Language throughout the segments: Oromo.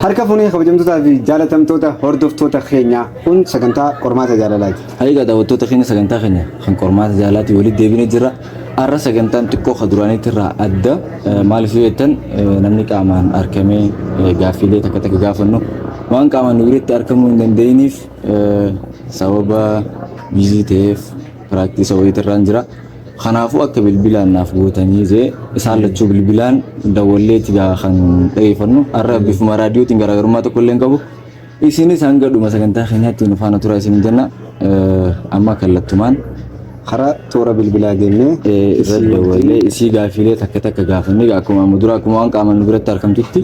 Harka fuunee kabajamtootaa fi jaalatamtoota hordoftoota keenyaa kun sagantaa qormaata jaalalaati. Egaa daawwattoota keenya sagantaa keenya kan qormaata jaalalaatti walitti deebinee jirra. Har'a sagantaan xiqqoo kan duraaniitti irraa adda maaliif yoo jettan namni qaamaan argamee gaaffiilee takka takka gaafannu waan qaamaan nu biratti argamuu hin danda'iniif sababa biizii ta'eef piraaktiisa wayiitirraan jira. Kanaafuu akka bilbilaan naaf gootanii jee isaan lachuu bilbilaan dawwalleetti gaa kan dhageeffannu. Har'a bifuma raadiyootiin garaagarummaa tokko illee hin qabu. Isinis hanga dhuma sagantaa keenyaatti nu faana turaa isin jenna. Amma kallattumaan Karaa toora bilbilaa deemnee irra dawwallee isii gaaffiilee takka takka gaafannee akkuma amma dura akkuma waan qaamaan nu biratti argamtutti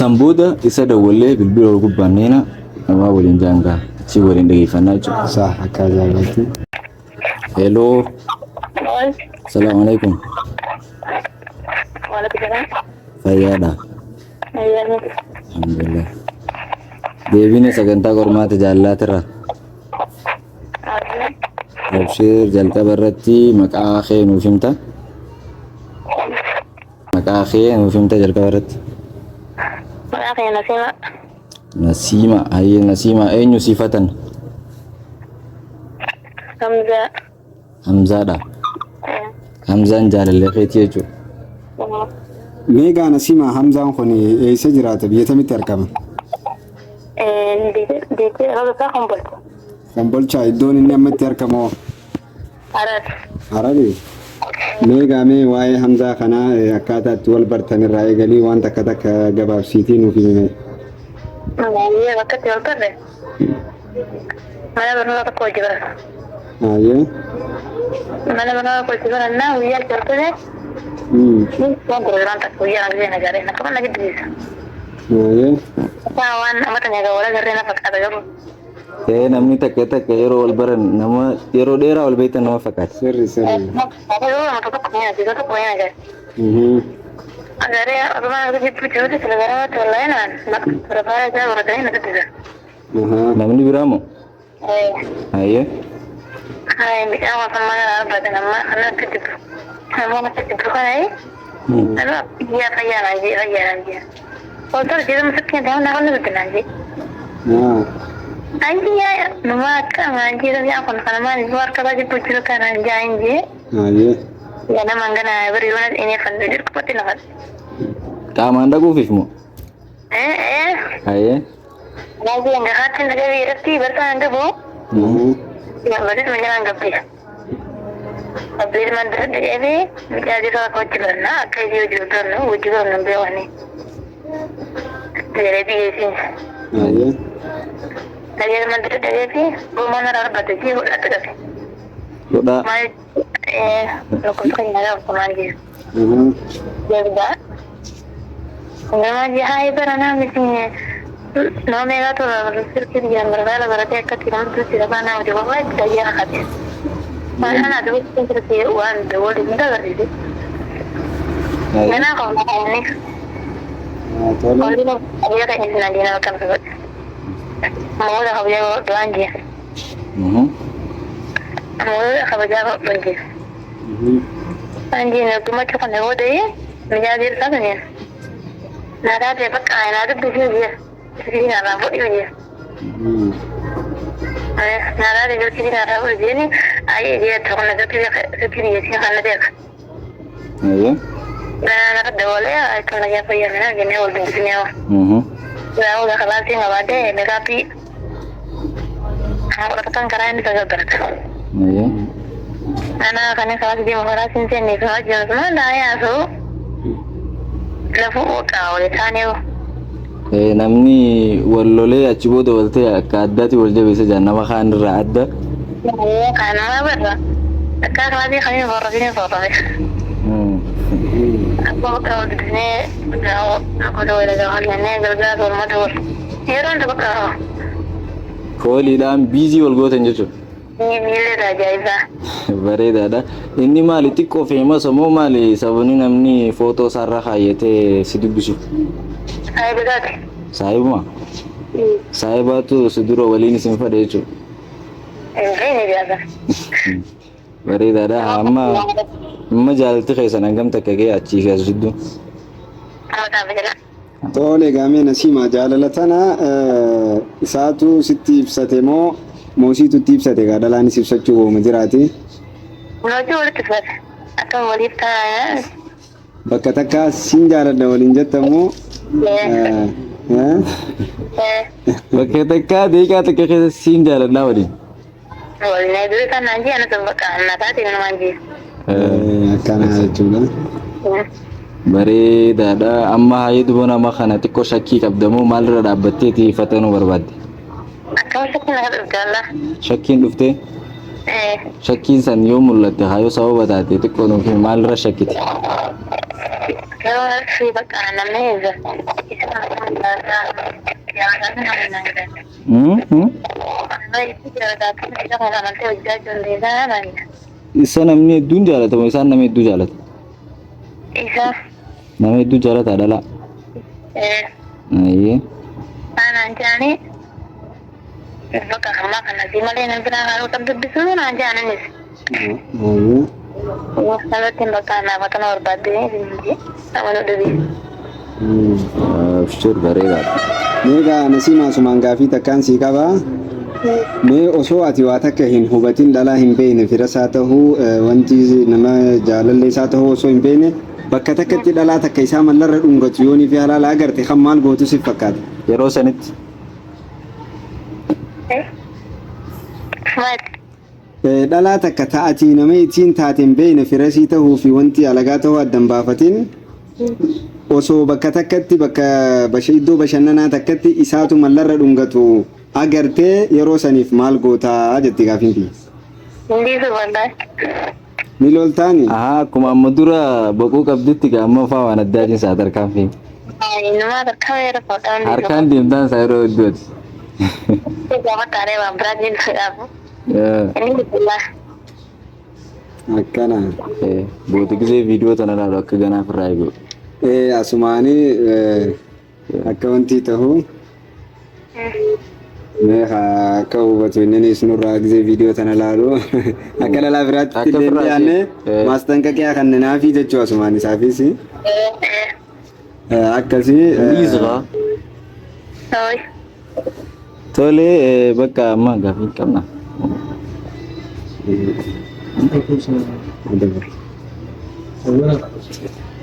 san booda isa dawwallee bilbila ol gubbaanneena waa waliin jaangaa si waliin dhageeffannaa jechuudha. Isaa akka ajaa'ibaatti. Hello. Assalamu alaikum. Waalaikum salaam. Fayyaadha. Ayyaana. Alhamdulillah. Deebiin sagantaa qormaata jaallalaatirra. Abshir jalqaba irratti maqaa kee nuuf himta. Maqaa kee nuuf himta jalqaba irratti. Maqaa kee Nasiima. Nasiima. Hayyee Nasiima eenyu siifatan? Hamzaa. Hamzaadha. Hamzaan jaalallee keetii jechuudha. Mee gaa Nasiima Hamzaan kun eessa jiraata? Biyya kamitti argama? Deetee dhaloota isaa Kombolcha. Kombolcha iddoon inni amma itti argamu hoo? Harar. Harari. Mee gaa mee waa'ee Hamzaa kanaa akkaataa itti wal bartan irraa eegalii waan takka takka gabaabsiitii nuuf himi. Baay'ee bakka itti wal barre. Mana barnootaa tokko hojii barata. Hayyee. Mana barnootaa tokko hojii barannaa guyyaa itti wal barre. Waan gurguraan takka guyyaa na gisee na gaaree na qaban na jibbisiisa. Hayyee. Waan amata nyaata wal agarree na fakkaata garuu. Ee namni takka takka yeroo wal baran nama yeroo dheeraa wal beektan nama fakkaata. Sirri sirri. Namni biraa moo? Hayyee. Hayyee. Qaamaan dhaquufiif moo? Hayyee. Hayyee. Godhaa. Hayyee. Tole. Mhm. Hayyee. Mhm. Hayyee. Ee namni wal lolee achi booda wal ta'e akka addaatti wal jabeessa jira nama kaan irraa adda. Mm. Kooliidhaan biizii wal gootan jechuudha. Bareedaadha. Inni maali xiqqoo feemas moo maali sababni namni footoo isaarra kaayyatee si dubbisu? Saahibuma? Saahibaatu si dura waliin isin fadhe jechuudha. Bareedaadha. Amma amma jaalalti keessan hangam takka ga'e achii fi as jidduu? Tole gaamee Nasiima jaalala tana isaatu sitti ibsate moo moosiitu itti ibsate gaa dhalaanis ibsachuu wooma jiraati. Nuti walitti ibsate. Akka waliif taa'an. Bakka takka sin jaaladha waliin jettamoo. Bakka takka deeqaa takka keessa siin jaaladhaa waliin. Waliin duri kan naan jee anas bakka na taate namaan jee. Akkana jechuudha. Bareedaadha. Amma hayyee duba nama kana xiqqoo shakkii qabdamoo maalirra dhaabbatteeti fatanuu barbaadde? Akkam shakkiin na dhufte wallah. Shakkiin dhuftee? Shakkiin san yoo mul'atte hayyoo sababa taate xiqqoo nuuf himi maalirra shakkite? Yeroo fi bakka namni eessa. Isa Isa namni hedduun jaalata moo isaan nama hedduu jaalata? Isa. Nama hedduu jaalata dhalaa. Ayyee. Anaan jaanii bakka ammaa kana si malee nama biraa haaruu kan dubbisu naan jaaninis. Irratti bakka naaf akkana barbaaddee nama nu dhubi. Abshir bareedaadha. Mee gaa Nasiima asumaan gaafii takkaan sii qaba. Mee osoo ati waa takka hin hubatin dhalaa hin beekne fira isaa tahuu wanti nama jaalallee isaa tahuu osoo hin beekne bakka takkatti dhalaa takka isaa mallarra dhungatu yoonii fi halaala agarte kan maal gootu si fakkaata? Yeroo sanitti. Dhalaa takka ta ati nama ittiin taate hin beekne firasii tahuu fi wanti alagaa tahuu adda hin baafatin osoo bakka takkatti bakka iddoo bashannanaa takkatti isaatu mallarra dhungatu agartee yeroo saniif maal gootaa jetti gaafiin kiyya. Hindiisu wallahi. Ni loltaani? Ahaa akkuma amma dura boquu qabditti gaa amma faa waan addaatiin isaa tarkaanfii. Inuma tarkaanfii yeroo fudhatan. Harkaan deemtaan isaa yeroo hedduuti. Gaafa taanee waan biraa deemsuudhaaf. Inni biqilaa. Akkana. Boota gisee viidiyoo tana ilaalu akka ganaaf irraa eegu. Asumaanii akka wanti tahu mee akka hubatu inninis nurraa gisee viidiyoo tana ilaalu akka dhalaa biraatti Akka illee hin firraa dhiyaanne ishee. maastanqaqiyaa kan naafii jechuu asumaan isaafis akkasii. Dhiisqa. Tole bakka amma gaaffii hin qabna.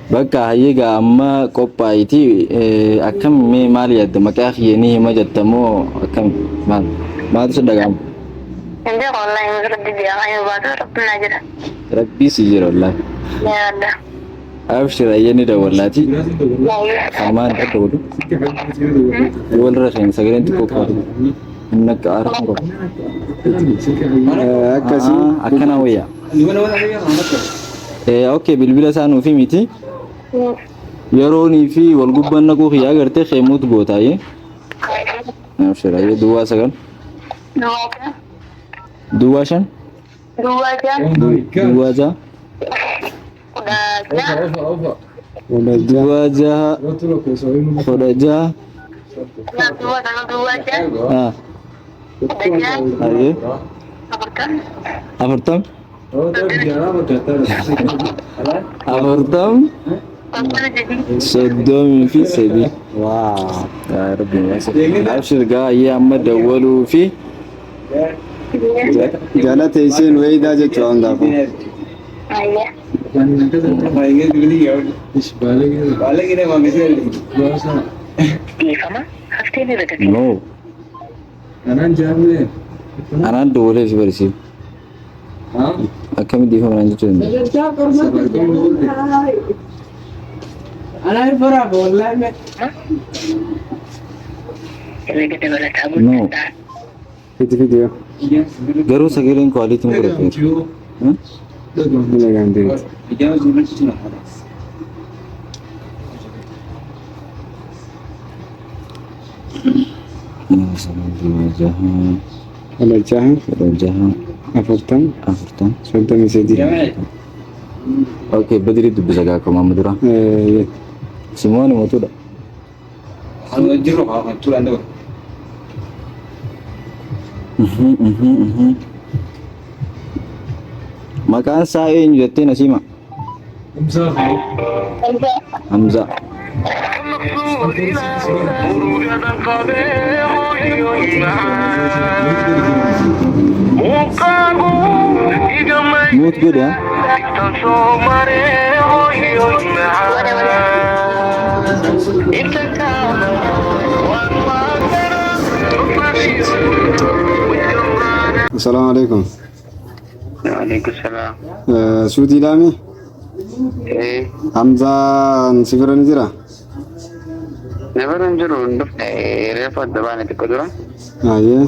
Bakka hayyee gaa amma qophaa'iti akkam mee maal yaadda maqaa kiyya ni hima jetta moo akkam maal maaltu si dhaga'ama? Hin beeku wallahi rabbi beekaa yoo baatu rabbi naa jira. Rabbii si jira wallahi. Yaa Allah. Abshir hayyee ni dawwallaati. Qaamaan irra dawwalu. Walirra keenya sagaleen xiqqoo qabu. Inni akka aara qabu. Akkasii. Akkana wayya. Okay bilbila isaa nuuf himiti. Yeroonii fi wal gubbaan naquu kiyyaa agartee keemuutu gootaayee. Abshir hayyee duwwaa 9. Duwwaa 5. Duwwaa 6. Duwwaa 6. 16. Duwwaa 6 16. Hayyee 40 40 33. Waa. Yaa Rabbi abshir gaa hayyee amma dawwaluu fi Jala teesseen wayidaa jechuu hundaafuu. No. Anaan dawwalee si barsiif. Akkamitti dhiifama naan jechuu dandeenya? No. Fiti fiti yoo. Garuu sagaleen kwaalitiin godhateera. Ni dhaga'amte. 16. 16. 40. 40. 33. Okay, Badri dubbisa gaa akkuma amma dura. Simoon mootuudha. Maqaan isaa eenyu jettee Nasiima? Hamzaa. Mute godhe haa? Assalaamu alaikum. Waalaikum salaam. Suutii laami? Eh, Hamzaan si bira ni jira? na bira hin jiru hin dhufne reefu adda baane xiqqoo dura. Ayyee.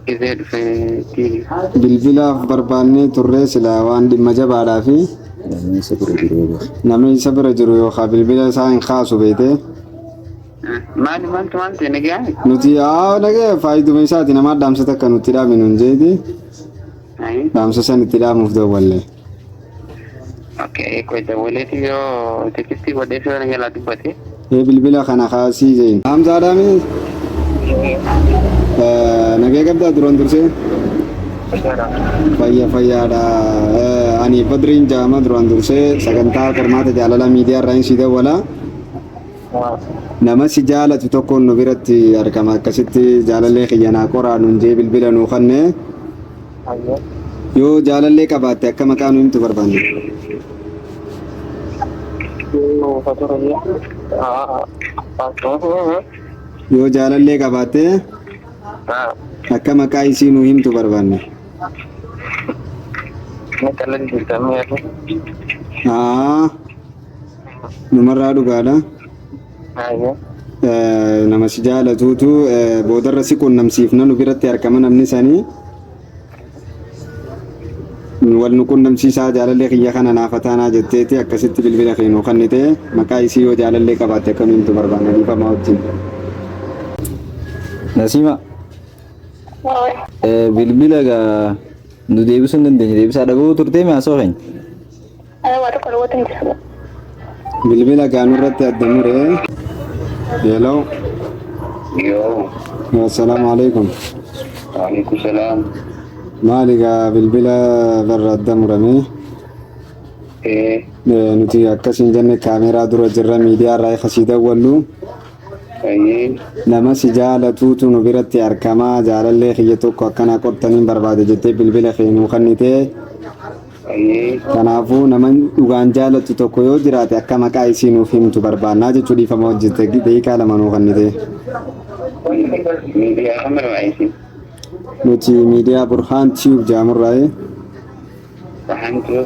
Gizee dhufee tiini. Bilbilaaf barbaannee turree silaa waan dhimma jabaadhaa fi Namni isa bira jiru yoo namni isa bira jiru yookaan bilbila isaa hin kaasu beekte. Maali maaltu maal ta'e nagaa? Nuti haa nagee faayiduma isaati nama dhaamsa takka nutti dhaame nuun jeeti dhaamsa san itti dhaamuuf dawwalle. Okay, qoy dawwaleeti yoo tekstii godhee fi waan jalaa dubbate. Ee bilbila kana kaasii jeen. Hamzaa dhaame nagee qabdaa duraan dursee? Fayya fayyaadha. Ani Badriin Jaama duraan dursee sagantaa qormaata jaalalaa miidiyaa irraa hin sii dawwala. Nama si jaalatu tokkoon nu biratti argama akkasitti jaalallee kiyya naa qoraa nuun jee bilbila nuu kanne yoo jaalallee qabaatte akka maqaa nu himtu barbaanne. Yoo jaalallee qabaatte akka maqaa isii nuu himtu barbaanne. Haa numarraa dhugaadha. Nama si jaalatuutu boodarra si qunnamsiifna nu biratti argama namni sanii. Wal nu qunnamsiisaa jaalallee kiyya kana naaf taanaa jetteeti akkasitti bilbila kee nuu kennite maqaa isii yoo jaalallee qabaatte akka nu himtu barbaanna dhiifama wajjin. Nasiima bilbila gaa nu deebisuu hin dandeenye deebisaa dhaga'uu turtee mi haasoo keenya? Waa tokko dhawwatu hin jiru. Bilbila gaa nurratti adda muree. Hello. Yoo. Assalaamu alaikum. Waalaikum salaam. Maali gaa bilbila barra adda murame. Eh, Nuti akkas hin jenne kaameeraa dura jirra miidiyaa irraa ifa sii dawwallu. ayyee. Nama si jaalatuutu nu biratti argamaa jaalallee kiyya tokko akkanaa qortaniin barbaade jettee bilbila kee nuu kennite. Ayyee. Kanaafuu nama dhugaan jaalattu tokko yoo jiraate akka maqaa isii nuuf himtu barbaannaa jechuu dhiifama hojjette daqiiqaa lama nuu kennite. Miidiyaa kamirraa isin? Nuti miidiyaa Burhaan Tube jedhamurraa Bahantu.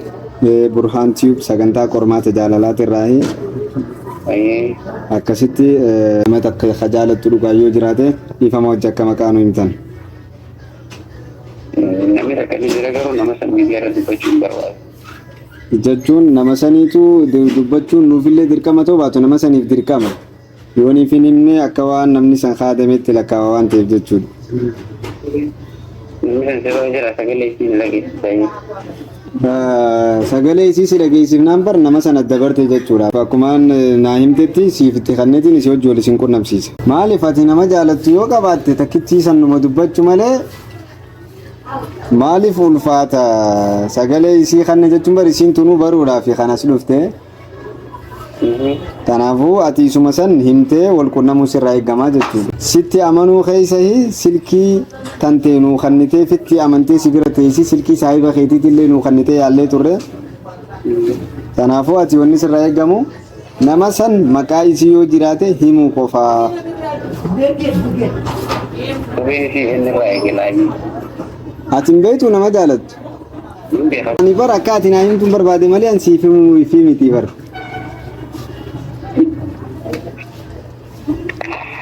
Burhaan Tube sagantaa qormaata jaalalaatirraa Ayyee. akkasitti nama takka ka jaalattu dhugaa yoo jiraate dhiifama hojii akka maqaa nu himtan. Namni rakkatee jira garuu nama san miidiyaa irra dubbachuu hin barbaadu. Jechuun nama saniitu dubbachuun nuufillee dirqama ta'uu baatu nama saniif dirqama. Yoo niif hin himne akka waan namni san kaadametti lakkaawa waan ta'eef jechuudha. Namni san sirra jira sagalee isiin dhageessisanii. Sagalee isii si dhageessifnaan bar nama sana dabarte jechuudha. Akkumaan naa himtetti siif itti kanneetiin isii hojii wal isin qunnamsiisa. Maaliif ati nama jaalattu yoo qabaatte takkittii sanuma dubbachuu malee maaliif ulfaata sagalee isii kanne jechuun bar isiin tunuu baruudhaaf kanas dhufte. Kanaafuu ati isuma san himtee wal qunnamuu sirraa eeggamaa jechuudha. Sitti amanuu keessa silkii tantee nuu kannitee fitti amantee si bira teessi silkii saahiba keetiitillee nuu kannitee yaallee turre. Kanaafuu ati wanni sirraa eeggamu nama san maqaa isii yoo jiraate himuu qofaa. Kopheen isii inni irraa eegalaa. Ati hin beektu nama jaalattu. Hin beekamu. Ani bara akka ati naa himtuun barbaade malee ani siif himuu fi miti bara.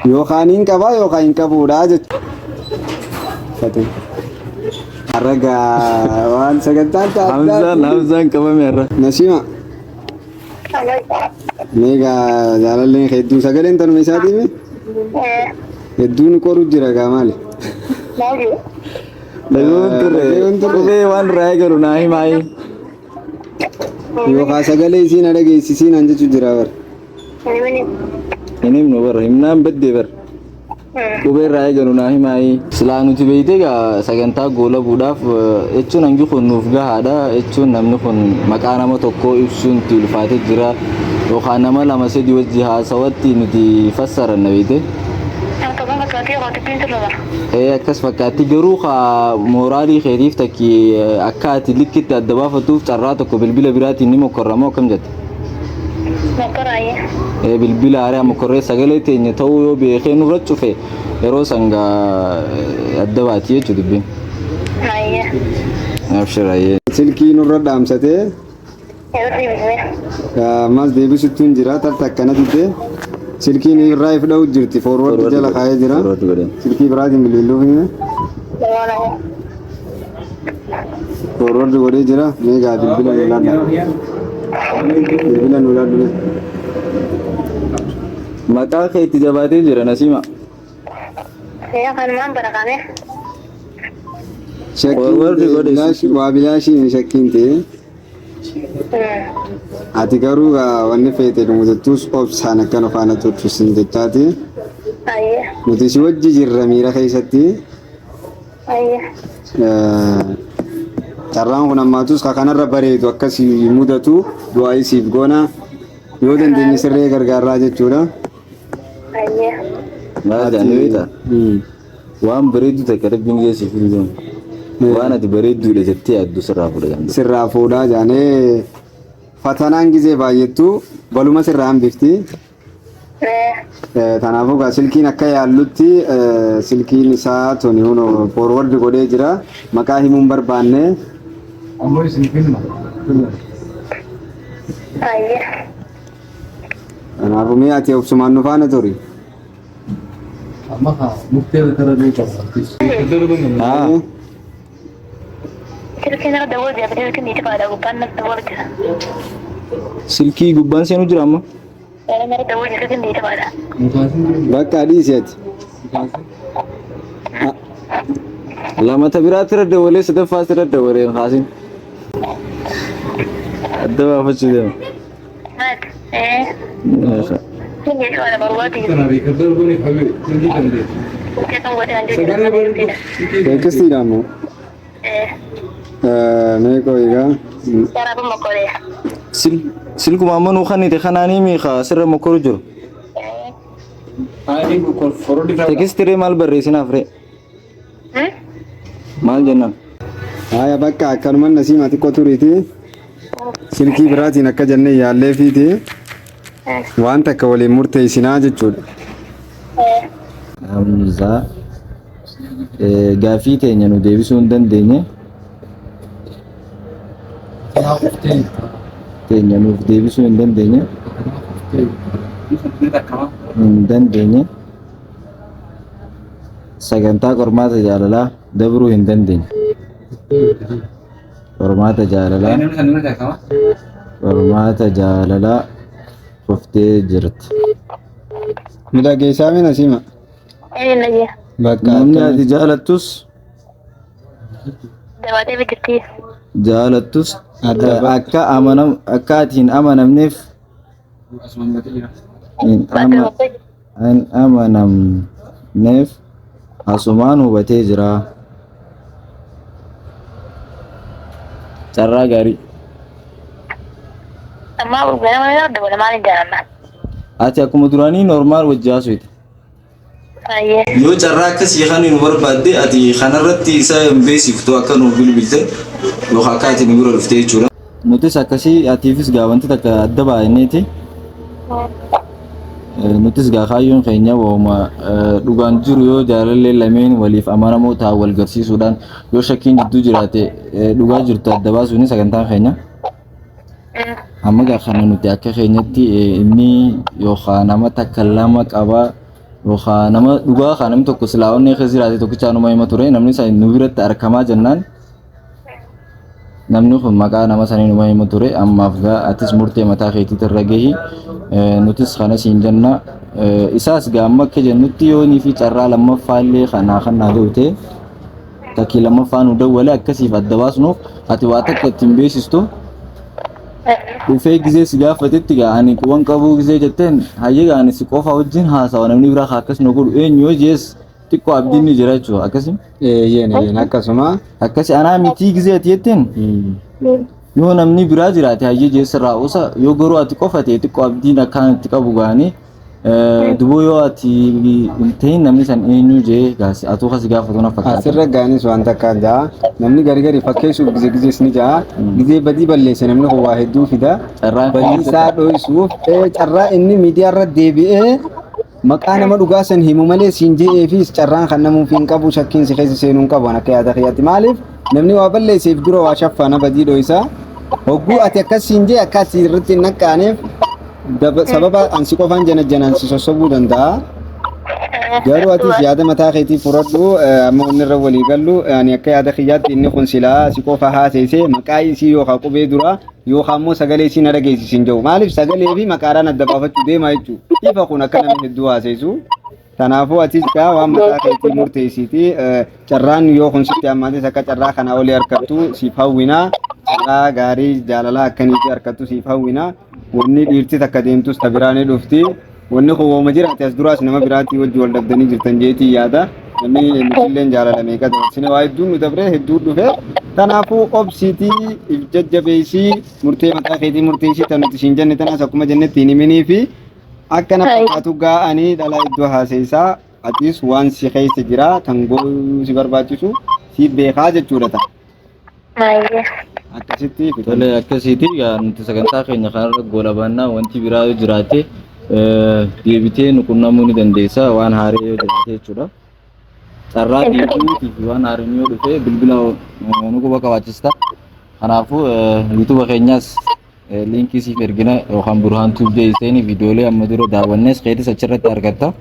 Yookaan hin qabaa yookaan hin qabuudha jechuudha. Har'a waan sagantaan Hamzaan Hamzaan qabame har'a. Nasiima meegaa jaalalleen hedduu sagaleen tanuma isaatiimi hedduu nu qoru jira gaa maali? Dhaguun turre qubee waan irraa eegalu naa himaayi. Yookaan sagalee isiin na dhageessisiin an jechuu jira bara. Hin himnu bara himnaan baddee bara. Qubee irraa eegalu naa himaayi. Silaa nuti beeyte egaa sagantaa goolabuudhaaf jechuun hangi kun nuuf gahaadha jechuun namni kun maqaa nama tokkoo ibsuun itti ulfaatee jira. Yookaan nama lama sadi wajji haasawatti nuti fassaranna beekte. Akkasuma fakkaatee yoo dubbiin sirra bara. Ee akkas fakkaatti garuu kaa mooraalii keetiif takki akka ati likkitti adda baafattuuf carraa tokko bilbila biraatiin ni mokkorra moo akkam jette? Mokkoraayye. Ee bilbila haaraa mokkorree sagalee teenya ta'uu yoo beekee nurra cufe yeroo san gaa adda baati jechuu dubbiin. Ayyee. Abshir ayyee. Silkii nurra dhaamsatee Yeroo deebisnee. Ammas deebisuttu hin jira tarta akkana didde silkiin irraa if dha'u jirti forward jala kaa'ee jira Forward godhe. silkii biraatiin bilbiluuf hime forward godhee jira mee gaa bilbila nu laadha bilbila nu laadhu mee. Maqaa kee itti jabaatee jira Nasiima. Yaa kanumaan barakame. Shakkiin Forward ta'e godhe. waa bilaashii shakkiin ta'e ati garuu gaa wanni feete dhumutettus obsaan akkana faana turtu sin jechaati Ayyee. nuti si wajji jirra miira keessatti. Ayyee. Carraan kun ammaatus ka kanarra bareedu akkasii mudatu du'aayii siif goona yoo dandeenye sirree gargaarraa jechuudha. Ayyee. Maal jedhanii beektaa? Waan bareedduu takka rabbiin gahee siif hin deemu. Waan ati bareedduudha jettee yaaddu sirraa fuudha jedhan. Sirraa fuudhaa jaanee fatanaan gizee baay'attu baluma sirraa hambifti. Kanaafuu gaa silkiin akka yaallutti silkiin isaa tuni hunoo forward godhee jira. Maqaa himuun barbaanne. Ammoo isin kenna. Ayyee. Kanaafuu mee ati obsumaan nu faana turi. Amma haa murtee irra gahuu qaba. Haa. Silkiin irra dawwal jira silkiin ni cufaadha gubbaan nas dawwal jira. Silkii gubbaan seenu jira amma. Yeroo irra dawwal jira silkiin ni cufaadha. Bakka dhiisi ati. Lamata biraatti irra dawalee sadaffaas irra dawalee hin kaasin. Adda baafachuu deema. Maati. Ee. Silkiin ni cufaadha barbaadu jira. Kanaaf eeggadda arguun hawwee silkii kan ta'e. Silkiin kan godhe kan jiru. Sagalee bareedduu. Teekistiidha ammoo. Ee. Mee qoyigaa. Kanaafuu mokkoree. Silkuma amma nuu kannite kanaanii miika sirra mokkoru jiru. Teekistiree maal barreessinaaf ree? Maal jennaan? Haya bakka akkanuman nasiima xiqqoo turiiti. Silkii biraatiin akka jennee yaallee fiiti. Waan takka waliin murteessinaa jechuudha. Hamzaa gaaffii teenya nu deebisuu hin dandeenye. Teenya nuuf deebisuu hin dandeenye. Hin dandeenye. Sagantaa qormaata jaalalaa dabruu hin dandeenye. Qormaata jaalalaa. Qormaata jaalalaa kuftee jirti. Nu dhageessaa mi Nasiima? Ee nagee. Bakka Namni akkana. ati jaalattus Dabaatee bijirti. jaalattus Adda ba- akka amanam akka ati hin amanamneef hin ama hin amanamneef asumaan hubatee jira. Carraa gaarii. Amma ganama yoo dabala maal hin jaalanna. Ati akkuma duraanii normaal wajji haasofte. Ayyee. Yoo carraa akkasii kan nu barbaadde ati kanarratti isa hin beeksiftu akka nuuf bilbilte yookaan akka ati nu bira dhufte jechuudha. Nutis akkasii atiifis gaa wanti takka adda baay'inneeti. Nutis gaa kaayyoon keenya wauma dhugaan jiru yoo jaalallee lameen waliif amanamoo ta'an wal garsiisuudhaan yoo shakkiin jidduu jiraate dhugaa jirtu adda baasuuni sagantaan keenya. Amma gaa kana nuti akka keenyatti inni yookaan nama takka lama qaba yookaan nama dhugaa kan namni tokko silaa onnee keessa jiraate tokkicha anuma hima ture namni san nu biratti argamaa jennaan namni kun maqaa nama sanii numa hima ture ammaaf gaa atis murtee mataa keetiitti irra gahi nutis kana siin jenna isaas gaa amma akka jennutti yoonii fi carraa lammaffaa illee kanaa kan naa ta'u ta'e takkii lammaffaa nu dawwale akkasiif adda baasnuuf ati waa takka ittiin beeksistu dhufee gizee si gaafatetti gaa ani quban qabuu gizee jetteen hayyee gaa ani si qofa wajjin haasawa namni biraa haa akkas nu godhu eenyu yoo jees xiqqoo abdiin ni jira jechuudha akkasi Eeyyeen eeyyeen akkasuma. akkasi anaa mitii gizee ati jetteen Yoo namni biraa jiraate hayyee jeessa irraa usa yoo garuu ati qofa ta'e xiqqoo abdiin akkaan itti qabu ga'anii duboo yoo ati hin ta'in namni san eenyu jee gaasi atuu kasi gaafatu na fakkaata. Asirra gaanis waan takkaan ja'a. Namni gari gari fakkeessuuf gize gizees ni ja'a. Gizee badii balleesse namni kun waa hedduu fida. Carraan Badii isaa dho'isuuf carraa inni miidiyaa irra deebi'ee maqaa nama dhugaa san himu malee siin je'eefis carraan kan namuuf hin qabu shakkiin si keessa seenuu hin qabu akka yaada kiyyaatti. Maaliif namni waa balleesseef dura waa shaffaana badii dho'isa. Hogguu ati akkas siin jee akka ati irratti hin naqqaaneef sababa ansi qofaan jana janaan si sossobuu danda'a. Garuu atis yaada mataa keetii fudhadhu amma inni irra walii gallu ani akka yaada kiyyaatti inni kun silaa si qofa haaseessee maqaa isii yookaan qubee duraa yookaan immoo sagalee isii na dhageessisin jiru. Maaliif sagalee fi maqaadhaan adda baafachuu deema jechuudha. Ifa kun akka namni hedduu haaseessu. Kanaafuu atis gaa waan mataa keetii murteessiiti. Carraan yoo kun sitti hammaates akka carraa kanaa olii harkattu siif hawwina. Carraa gaarii jaalalaa akkaniitii harkattu siif hawwina. Wanni dhiirti takka deemtus ta biraa ni dhufti. Wanni kun wooma jiraate as duraas nama biraatii wajji wal dhabdanii jirtan jeetii yaada. Namni nutilleen jaalala meeqa dabarsine waa hedduun nu dabree hedduu dhufe. Kanaafuu obsiitii if jajjabeessii murtee mataa keetii murteessii tan nuti siin jenne tanaas akkuma jennetti hin himinii fi akka na fakkaatu gaa'anii dhalaa iddoo haaseessaa atis waan si keessa jira kan gooyuu si barbaachisu si beekaa jechuudha ta'a. Baay'ee. Akkasitti Tole akkasiiti gaa nuti sagantaa keenya kanarra goolabannaa wanti biraa yoo jiraate deebitee nu qunnamuu ni dandeessa waan haaree yoo jiraate jechuudha. Carraa deebi'uutii fi waan haareen yoo dhufe bilbila nu quba qabaachista. Kanaafuu yuutuuba keenyas liinkii siif ergina yookaan Burhaan Tuub jeesseen viidiyoolee amma dura daawwannes keetis achirratti argatta.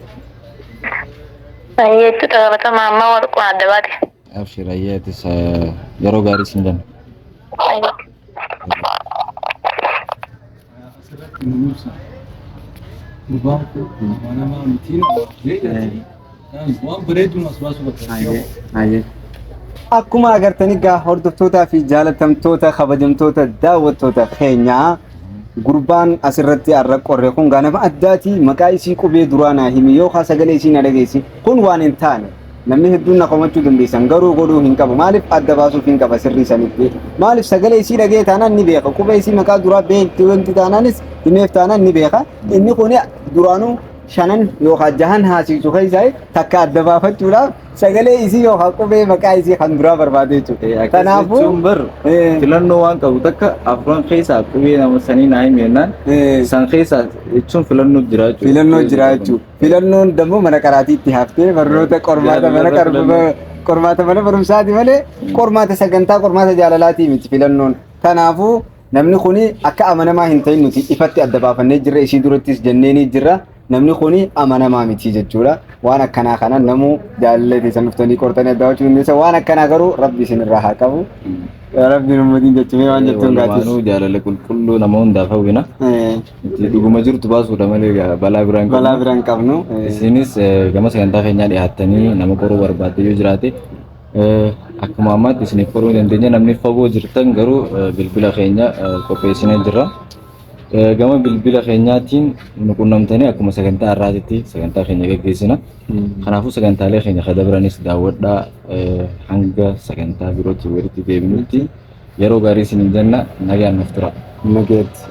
Baay'ee itti taphatama amma warquu adda baate. Abshir ayyee atis yeroo gaarii siin jenna. Baay'ee. Asirratti nu ibsa. Gurbaan kun amanamaa miti nama waan bareedu as baasuu qabda. Akkuma agartanii gaa hordoftootaa fi jaalatamtoota kabajamtoota daawwattoota keenyaa gurbaan asirratti har'a qorre kun gaa nama addaati maqaa isii qubee duraa naa himi yookaan sagalee isii na dhageessi kun waan hin taane namni hedduun na komachuu dandeessan garuu godhuu hin qabu maaliif adda baasuuf hin qaba sirrii sanitti maaliif sagalee isii dhagee taanaan ni beeka qubee isii maqaa duraa beekti wanti taanaanis himeef taanaan ni beeka inni kun duraanuu shanan yookaan jahan haasisu keessaa takka adda baafachuudhaaf sagalee isii yookaan qubee maqaa isii kan duraa barbaade jechuudha. Kanaafuu jechuun bar filannoo waan qabu takka afran keessaa qubee nama sanii naa himi jennaan san keessaa jechuun filannoo jira jechuudha. Filannoo jira jechuudha. Filannoon dammoo mana qaraatiitti haftee barnoota qormaata mana qormaata mana barumsaati malee qormaata sagantaa qormaata jaalalaatii miti filannoon. Kanaafuu namni kuni akka amanamaa hin ta'in nuti ifatti adda baafannee jirra isii durattis jenneenii jirra. Namni kuni amanamaa miti jechuudha. Waan akkanaa kana namuu jaalallee teessan dhuftanii qortanii adda baafachuu dandeessan. Waan akkanaa garuu rabbi isinirraa haa qabu. Rabbiin ummatiin jechumee waan jettuun gaatis. Walumaanuu jaalala qulqulluu nama hundaaf hawwina. Itti dhuguma jirtu baasuudha malee balaa biraan qabnu. Balaa biraan qabnu. Isinis gama sagantaa keenyaa dhiyaattanii nama qoruu barbaadde yoo jiraate akkuma ammaatti isiniif qoruu ni dandeenya. Namni fagoo jirtan garuu bilbila keenya qopheessinee jirra. Gama bilbila keenyaatiin nu qunnamtanii akkuma sagantaa har'aatitti sagantaa keenya gaggeessina. Kanaafuu sagantaalee keenya kan dabranis daawwadhaa hanga sagantaa birootti walitti deebinutti yeroo gaarii isiniin jenna nagaan nuuf tura. Nageetti.